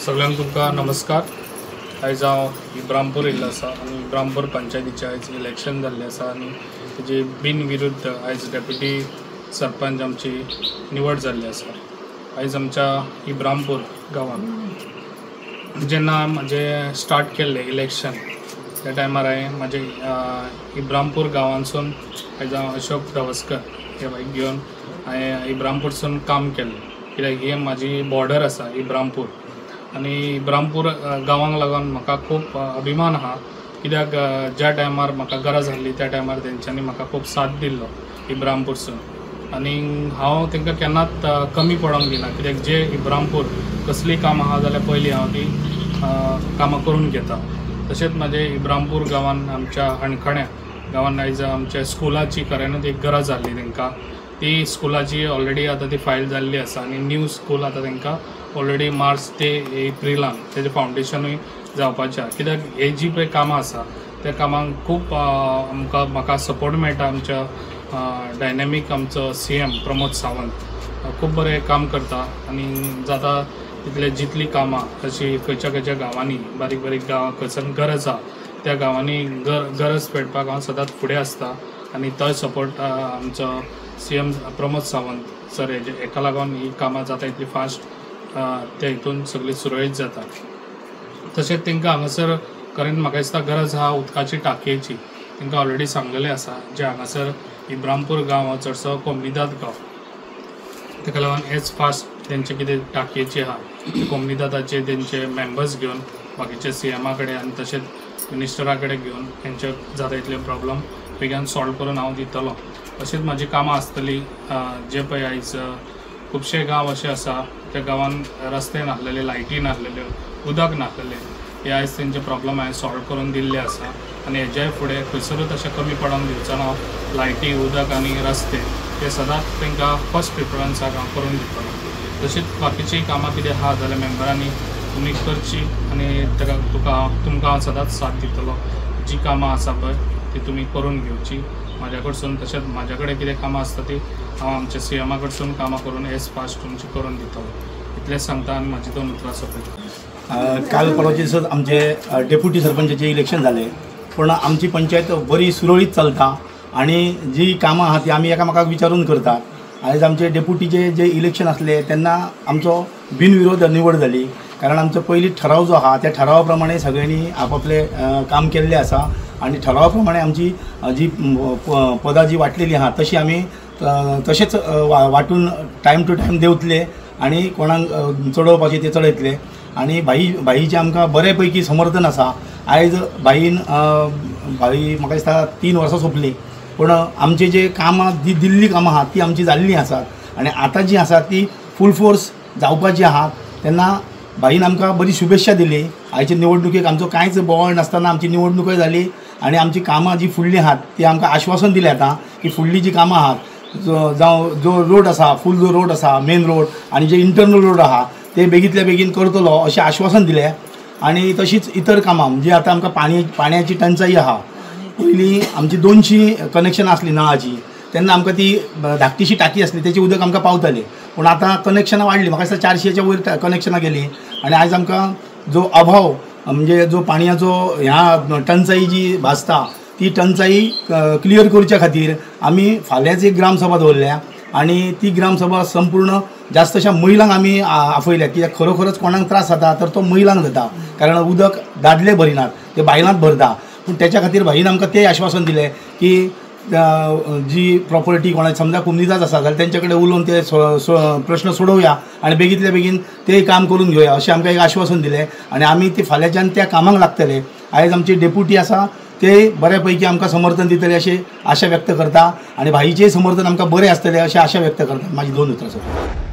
सगळ्यांक तुमकां नमस्कार. आयज हांव इब्रामपूर येयल्लो आसा आनी इब्रामपूर पंचायतीचें आयज इलेक्शन जाल्लें आसा आनी तेजे बिनविरुद्ध आयज डेप्युटी सरपंच आमची निवड जाल्ली आसा. आयज आमच्या इब्रामपूर गांवांत जेन्ना म्हजें स्टार्ट केल्लें इलेक्शन त्या टायमार हांवें म्हाजे इब्रामपूर गांवांतसून आयज हांव अशोक धवस्कर हे बायक घेवन हांवें इब्रामपूरसून काम केल्लें. कित्याक ही म्हाजी बॉर्डर आसा इब्रामपूर आनी इब्रामपूर गांवांक लागून म्हाका खूब अभिमान आहा. कित्याक ज्या टायमार म्हाका गरज आसली त्या टायमार तेंच्यांनी म्हाका खूब साथ दिल्लो इब्रामपूरसून आनी हांव तांकां केन्नाच कमी पडोंक दिना. कित्याक जे इब्रामपूर कसलीं कामां आहा जाल्यार पयलीं हांव ती कामां करून घेता. तशेंच म्हाजे इब्रामपूर गांवान आमच्या हणखण्या गांवान आयज आमच्या स्कुलाची खऱ्यानूच एक गरज जाल्ली तांकां. ती स्कुलाची ऑलरेडी आतां ती फायल जाल्ली आसा आनी न्यू स्कूल आतां तांकां ऑलरेडी मार्च ते एप्रिलान तेजें फावंडेशनूय जावपाचें आसा. कित्याक हे जी पळय कामां आसा त्या कामांक खूब आमकां म्हाका सपोर्ट मेळटा. आमच्या डायनॅमीक आमचो CM Pramod Sawant खूब बरें काम करता आनी जाता तितले जितलीं कामां अशी खंयच्या खंयच्या गांवांनी बारीक बारीक गांवां खंयसर गरज आसा त्या गांवांनी गरज पेटपाक हांव सदांच फुडें आसता आनी तोय सपोर्ट आमचो CM Pramod Sawant sir हेजे हेका लागून ही कामां जाता इतली फास्ट त्या हितून सगळी सुरळीत जाता. तशेंच तांकां हांगासर खरें म्हाका दिसता गरज आहा उदकाची टाकयेची. तांकां ऑलरेडी सांगलेलें आसा जे हांगासर इब्रामपूर गांव हो चडसो कोमनिदाद गांव, ताका लागून एज फास्ट तेंचे कितें टाकयेची आहा कोमनिदादाचे तेंचे मेंबर्स घेवन बाकीचे CMA कडेन आनी तशेंच मिनिस्टरा कडेन घेवन तेंचे जाता इतले प्रॉब्लम बेगीन सॉल्व करून हांव दितलो. अशीच म्हाजी कामां आसतली. जे पळय आयज खुबशे गांव अशे आसा त्या गांवान रस्ते नासलेले, लायटी नासलेल्यो, उदक नासलेलें, हे आयज तेंचे प्रॉब्लम हांवें सॉल्व करून दिल्ले आसा आनी हेज्याय फुडें खंयसरूच अशें कमी पडोंक दिवचो ना. लायटी, उदक आनी रस्ते हे सदांच तांकां फर्स्ट प्रिफरन्साक हांव करून दितलो. तशीच बाकीचीं कामां कितें आहा जाल्यार मेंबरांनी तुमी करची आनी ताका तुमकां हांव सदांच साथ दितलो. जी कामां आसा पळय ती तुमी करून घेवची म्हाज्या कडसून. तशेंच म्हाज्या कडेन कितें कामां आसता ती हांव आमच्या CMA कडसून कामां करून एज फास्ट तुमची करून दितलो. इतलेंच सांगता आनी म्हाजी दोन उतरां सोंपयता. काल परवाच्या दिसाच आमचे डेप्युटी सरपंचाचे इलेक्शन जाले, पूण आमची पंचायत बरी सुरळीत चलता आनी जी कामां आहा ती आमी एकामेकाक विचारून करतात. आयज आमचे डेप्युटीचे जे इलेक्शन आसले तेन्ना आमचो बिनविरोध निवड जाली, कारण आमचो पयलीं ठराव जो आहा त्या ठरावा प्रमाणे सगळ्यांनी आपआपले काम केल्लें आसा आनी ठरावा प्रमाणे आमची जी पदां जी वांटलेली आहा तशी आमी तशेंच वांटून टायम टू टायम देंवतले आनी कोणाक चडोवपाचें ते चडयतले. आनी भाईचें आमकां बरे पैकी समर्थन आसा. आयज भाईन भाई म्हाका दिसता 3 वर्सां सोंपलीं, पूण आमची जे कामां जी दिल्ली कामां आहात ती आमची जाल्लीं आसात आनी आतां जी आसा ती फूल फोर्स जावपाची आहात. तेन्ना भाईन आमकां बरी शुभेच्छा दिली. आयचे निवडणुकेक आमचो कांयच बोवाळ नासतना आमची निवडणुकूय जाली आनी आमची कामां जी फुडलीं आहात ती आमकां आश्वासन दिलें आतां की फुडलीं जी कामां आहात जावं जो रोड आसा, फूल जो रोड आसा मेन रोड आनी जे इंटरनल रोड आहा ते बेगींतल्या बेगीन करतलो अशें आश्वासन दिलें. आनी तशीच इतर कामां म्हणजे आतां आमकां पाण्याची टंचाई आहा. पयलीं आमची 200 कनेक्शनां आसलीं नळाची, तेन्ना आमकां ती धाकटीशी टाकी आसली तेचें उदक आमकां पावतालें, पूण आतां कनेक्शनां वाडलीं, म्हाका दिसता 400च्या वयर कनेक्शनां गेलीं आनी आयज आमकां जो अभाव म्हणजे जो पाणयाचो ह्या टंचाई जी भासता ती टंचाई क्लियर करच्या खातीर आमी फाल्यांच एक ग्रामसभा दवरल्या आनी ती ग्रामसभा संपूर्ण जास्तशा महिलांक आमी आपयल्या. कित्याक खरोखरच कोणाक त्रास जाता तर तो महिलांक जाता, कारण उदक दादले भरिनात ते बायलांच भरता. पूण तेच्या खातीर भाईन आमकां तें आश्वासन दिलें की जी प्रॉपर्टी कोणाक समजा कुमनिदाद आसा जाल्यार तेंचे कडेन उलोवन ते प्रश्न सोडोवया आनी बेगींतल्या बेगीन ते काम करून घेवया अशें आमकां एक आश्वासन दिलें आनी आमी ते फाल्यांच्यान त्या कामाक लागतले. आयज आमची डेप्युटी आसा ते बऱ्या पैकी आमकां समर्थन दितले अशें आशा व्यक्त करता आनी भाईचें समर्थन आमकां बरें आसतलें अशें आशा व्यक्त करता. म्हाजी 2 उतरां सोंपता.